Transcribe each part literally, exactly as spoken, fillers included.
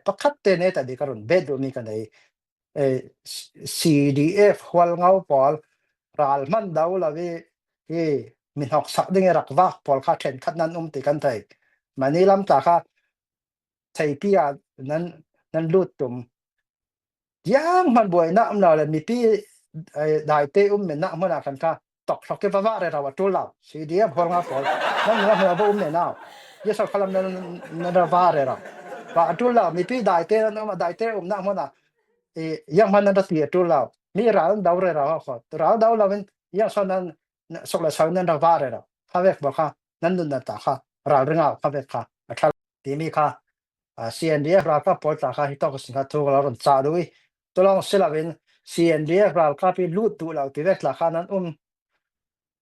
pakhat te ne ta di ka run bet duh mi ka nei. Eh, C D F Hualngo pawl ral hman do lo i, i min hawksak ding i rak vak pawl kha ṭhenkhat nan um ti kan thei. Mani lam ta kha theipi a nan, nan lut tum. Zianghman buaina um lo le mipi, eh, daite um menna hmuna kan kha tawk hlawk i va vak rero a ṭul lo. C D F Hualngo pawl nan menna hmuna va um menna. Ziasal khalam nan, nan ra vak rero. Va a ṭul lo. Mipi daite nan um a daite umna hmuna. Eh, zianghman nan ra ti a ṭul lo. Mi ral do rero a khaw. Ral do lo in ziangsawn nan, nan suk le sau nan ra vak rero. Kha vek bawk kha. Nan nun nan ta kha. Ral ring au kha vek kha. A ṭhal ti mi kha. Ah, C N D F ralkap pawl ta kha hi tawk sin kha thu ka lo run chah duh i. Tulawng si lo in C N D F ralkap i lut duh lo ti vek ta kha nan um.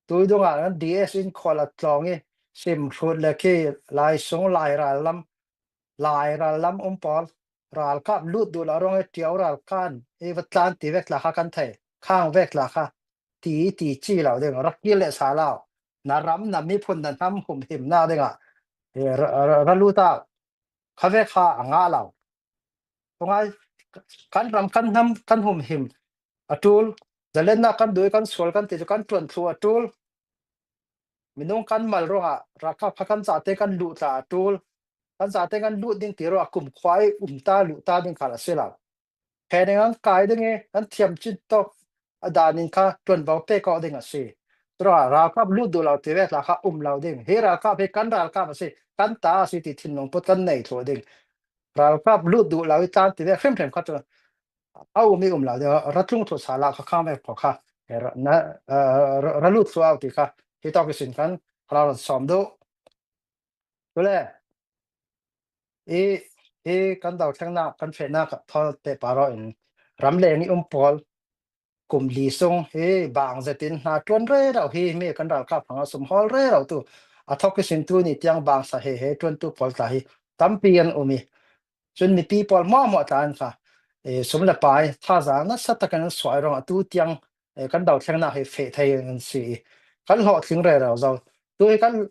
Tui dungah nan D S in khual a tlawng i sim hrut le khi lai sung lai ral lam, lai ral lam um pawl. Ralkap lut duh lo ruang i ṭiau ral kan i va tlan ti vek ta kha kan thei. Khang vek ta kha. Ti, ti ci lo ding. Rak kil le sa lo. Na ram, na miphun, na hnam humhimna dingah. Eh, ra, ra, ra lut au. Kha vek kha a ngah lo. Tungai, kan ram, kan hnam, kan humhim a ṭul. Zalenna kan duh i kan sual kan ti chu kan ṭuan thluh a ṭul. Minung kan mal ruangah ralkap kha kan zate kan luh ta a ṭul. Kan zate kan lut ding ti ruangah kumkhua i um ta, luh ta ding khal a si lo. Phening an kai ding i, an thiam cin tawk a danin kha ṭuanvo pek awk ding a si. Tura ralkap lut duh lo ti vek ta kha um lo ding. Hi ralkap hi kan ralkap a si, kan ta a si ti thinlung put kan nei thluh ding. Ralkap lut duh lo i tlan ti vek hrimhrim kha chu a um i um lo ding. Ra tlung thluh sa la kha khang vek pawh kha. Eh, ra, na, eh, ra, ra lut thluh au ti kha. Hi tawk i sin kan, ka lo sawm duh. Tule, i, i kan dothlenna, kan fehna ka thawl te paro in ramleng i um pawl kum li sung hi bang zetin hna ṭuan rero hi mi kan ralkap hmang a sum hawl rero tu a thawk i sin tu ni tiang bang sa he he ṭuan tu pawl ta hi tampi an um i. Cun mipi pawl hmuahhmuah ta an kha, eh, sum le pai, thazaang nasa takin an suai ruang a tu tiang, eh, kan dothlennak hi feh thei an si i. Kan hlawhtling rero zo. Tu hi kan,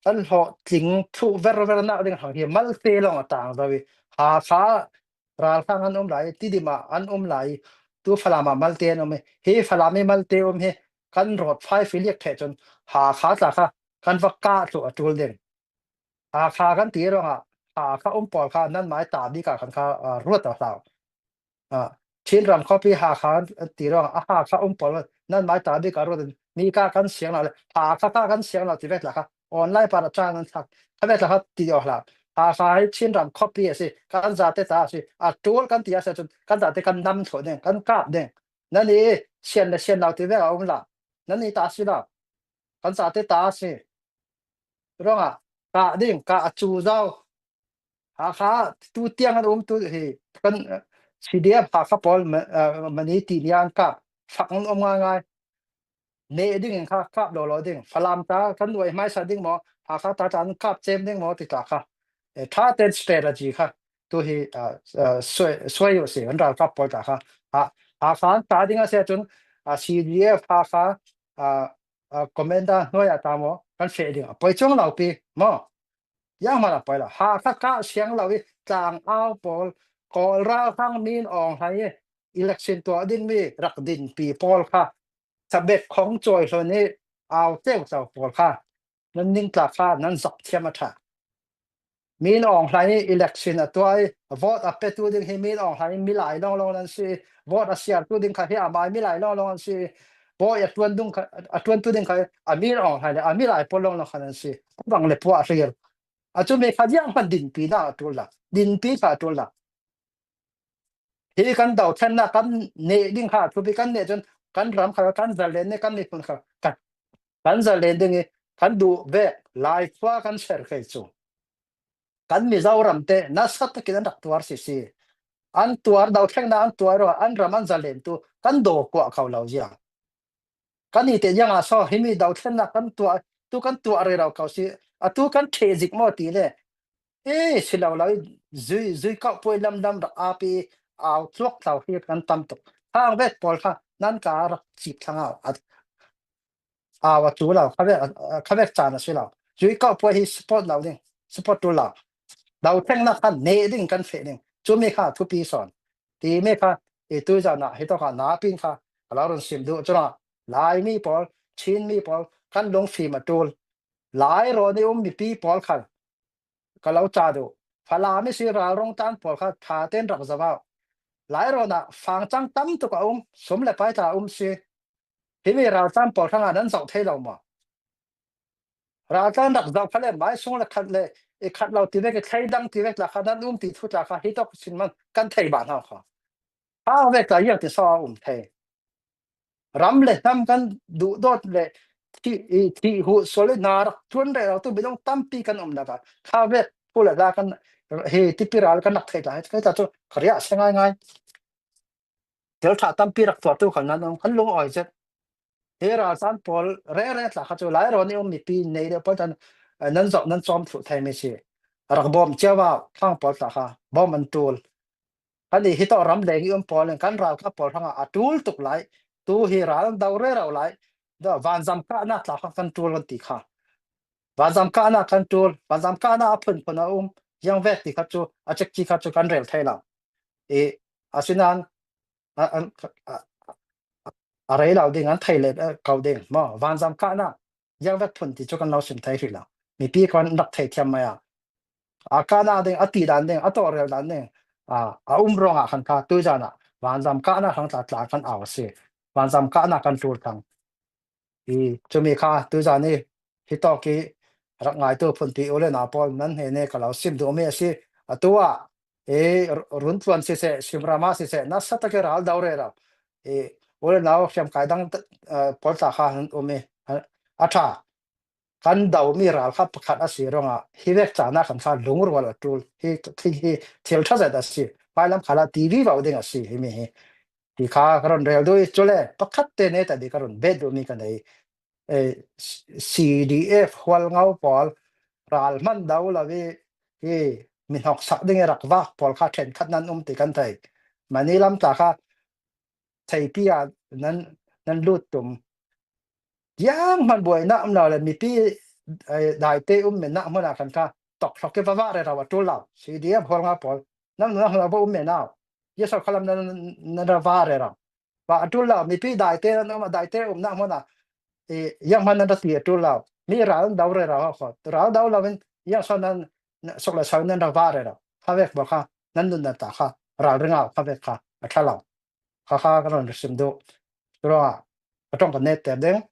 kan hlawhtling thluh ververnak ding hang hi malte lawng a tang zo i. Hakha ralhrang an um lai, Tidim ah an um lai, tu Falam ah malte an um i. Hi Falam i malte um hi kan rawt fai filiak theh cun Hakha tla kha kan va kah thluh a ṭul ding. Hakha kan ti ruangah, Hakha um pawl kha nan mai ta bik ah kan kha, ah, ruat a hlau. Ah, Chin ram khuapi Hakha kan ti ruangah, a Hakha um pawl nan mai ta bik ah ruat in, mi kha kan siang lo le, Hakha kha kan siang lo ti vek la kha, online pan a chan nan thak, kha vek la kha ti deuh hlau. Hakha hi Chin ram khuapi a si, kan zate ta a si, a ṭul kan ti a si cun, kan zate kan nam thluh ding, kan kap ding. Nan i sian le sian lo ti vek a um la, nan i ta a si lo. Kan zate ta a si. Ruangah kah ding, kah a cu zo. Hakha tu tiang an um tu hi kan, eh, C D F Hakha pawl ma-, eh, mani ti nia an kap fak an um ngaingai. Neh ding in kha kap lo lo ding. Falam ta kan nuai hmaisa ding maw, Hakha ta ta an kap cem ding maw ti ta kha. Eh, ṭha ten strategy kha. Tu hi, ah, ah, suai, suai uh si, kan ralkap pawl ta kha. Ha, Hakha an ta ding a si ahcun, ah, C D F Hakha, ah, ah, commander hnuai ah ta maw, kan feh ding. A poi cuang lo pi maw. Zianghman a poi lo. Hakha kah siang lo i tlang au pawl, Kawl ralhrang Min Aung Hlaing i election tuah ding mi rak dinpi pawl kha, sabek khong cuai hlon i au teu tau pawl kha, nan ning tla kha nan zak thiam a ṭha. Min Aung Hlaing i election a tuah i vote a petu ding hi Min Aung Hlaing i milai lawnglawng nan si, vote a siartu ding kha hi amai milai lawnglawng an si, bawi a ṭuan dung kha, a ṭuantu ding kha a Min Aung Hlaing le a milai pawl lawnglawng kha nan si. A bang le puah hrir. A cu mi kha zianghman dinpi dah a ṭul la. Dinpi kha a ṭul la. Hi kan dothlennak kan neh ding kha thupi kan neh cun kan ram kha kan zalen nih kan miphun kha kan, kan zalen ding i kan duh vek Lai khua kan ser kei cu. Kan Mizoram te nasa takin an rak tuar sisi. An tuar, dothlennak an tuar ruangah an ram an zalen tu kan daw kuah kho lo ziang. Kan i te ziangah saw himi dothlennak kan tuah, tu kan tuah rero ko si, atu kan ṭheh zik maw ti le. Eh, si lo lo i zui, zui kauh puai lamlam rak ap i au tluak tlau hi kan tam tuk. Khang vek pawl kha nan ka rak cip thlang au. A, au a cu lo, kha vek, kha vek caan a si lo. Zui kauh puai hi support lo ding, support tu lo. Dothlennak kha neh ding kan feh ding. Cumi kha thupi sawn. Ti mi kha i tuizan ah hi tawk ah napin kha ka lo run sim duh cun ah, Laimi pawl, Chinmi pawl kan lungfim a ṭul. Lai rawn i um mipi pawl kha ka lo ca duh. Falam i si ralrung tan pawl kha ṭha tein rak zoh uh. Lai rawn ah fangcang tam tuk a um, sum le pai tla a um si. Himi raltlan pawl hrangah nan zoh thei lo maw? Raltlan rak zoh kha le mai sung le khat le i khat lo ti vek, i thleidang ti vek tla kha nan um ti thu tla kha hi tawk sin man kan thei bah hna kha. Kha vek tla iang ti saw a um thei. Ram le hnam kan duhdawt le thih, i thih huh sual i hna rak ṭuan rero tu minung tampi kan um lakah kha vek thu le hla kan, hi tipi ral kan rak thei tla, hi tla cu ka riah si ngaingai. Thil ṭha tampi rak tuahtu kha nan um, kan lungawi zet. Hi raltlan pawl rere tla kha cu Lai rawn i um mipi nei deuh pawl tan, eh, nan zoh nan cawm thluh thei mi si. Rak bawm cio ah khang pawl tla kha bawm an ṭul. Kan i hi tawh ram leng i um pawl in kan ralkap pawl hrangah a ṭul tuk lai. Tu hi ral an do rero lai. Dah vanzam kahnak tla kha kan ṭul kan ti kha. Vanzam kahnak kan ṭul, vanzam kahnak a phunphun a um, ziang vek ti kha cu, a cikci kha cu kan rel thei lo. I, asinain, a, a, a, a rei lo ding, an thei le, eh, ko ding, maw, vanzam kahnak, ziang vek phun ti cu kan lo sim thei hrih lo. Mipi kan rak thei thiam mai ah. A kahnak ding, a ti dan ding, a tawhrel dan ding, a, a um ruangah khan kha tuizan ah, vanzam kahnak hrang tla tla kan au a si. Vanzam kahnak kan ṭul thlang. I cumi kha tuizan i hi tawk i rak ngaitu phunpi u le nau pawl nan hnen i ka lo sim duhmi a si. Atu ah i ru-, run tluan siseh, simrama siseh, nasa tak i ral do rero. I u le nau hriamkai dang, eh, pawl tla kha an um i, a, a ṭha. Kan domi ral kha pakhat a si ruangah hi vek caan ah khan kha lungrual a ṭul. Hi, hi, hi thil ṭha zet a si. Hmailam khalah T V vau ding a si himi hi. Ti kha ka run rel duh i, cule pakhat te neta bik ka run bet duhmi ka nei. Eh, C D F hualngo pawl ral hman do lo i, hi mi hnawksak ding i rak vak pawl kha ṭhenkhat nan um ti kan thei. Mani lam tla kha theipi ah nan, nan lut tum. Zianghman buaina um lo le mipi, eh, daite um menah hmun ah khan kha tawk hlawk i va vah rero a ṭul lo. C D F hualngo pawl nan, nan hna va um menau. Yeso khalam nan, nan ra va rero. Va a ṭul lo, mipi daite nan um a, daite umna hmun ah, eh, zianghman nan ra ti a ṭul lo. Mi ral an do rero kho. Ral do lo in ziangso nan, nan suk le sau nan ra va rero. Kha vek bawk kha, nan nunnak ta kha, ralring au kha vek kha, a ṭha lo. Kha kha ka rawn sim duh. Curuangah ka ṭawng ka net ter ding.